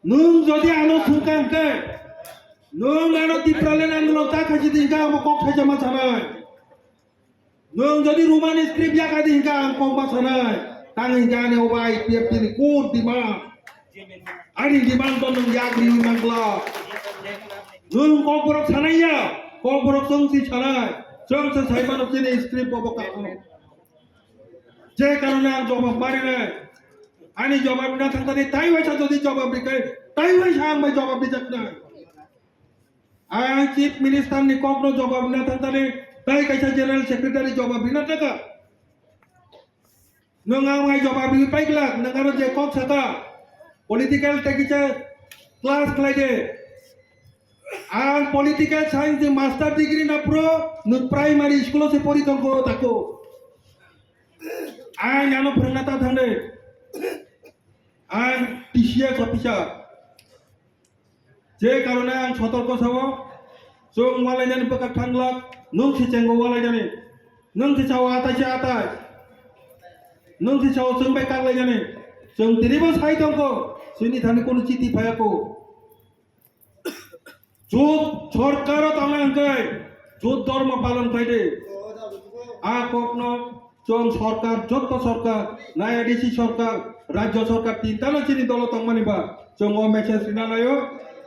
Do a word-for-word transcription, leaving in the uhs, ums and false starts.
Nwng jodi ano swngkha hwnkhe, nwng ano Tipraland andolon ta khaisi di hwnkhe ang bo kok saisa ma sanai. Nwng jodi Roman script yakha di hwnkhe ang kok ma sanai. Tang hwnkhe ani obo I P F T ni core demand. Ani demand to nwng yak riwi mangla. Nwng kokborok sanai ya, kokborok chwng si sanai. Chwng se sai mano chini script bobo kakno. Je karone ang jobab marinai. Ani jobab rina thangtani tai waisa jodi jobab rikai, tai waisa ang bai jobab rijaknai. Ang Chief Minister ni kokno jobab rina thangtani tai kaisa General Secretary jobab rina thangkha. Nwng ang bai jobab riwi paiglak, nwng aro je kok saka, political tei kisa class khlai de. Ang political science ni master degree na pro, nwng primary school o se pori tongkho tako. Ang ano phwrwngna ta thang de. Ang T C S officer. Je karone ang sotorko sao, chwng walainani bwkak thanglak, nwng se chengo walainani, nwng se sao atai se atai, nwng se sao chwng bai kaklainani, chwng tinibo sai tongkho, chwngni thani kunu chiti phaiya kho. Jut sorkaro tongna hwnkhe jut dhormo palon khlai di. A kokno chwng sorkar, jotto sorkar, na A D C sorkar, rajyo sorkar, tintano chini dolo tongmani ba chwng o message rina naio.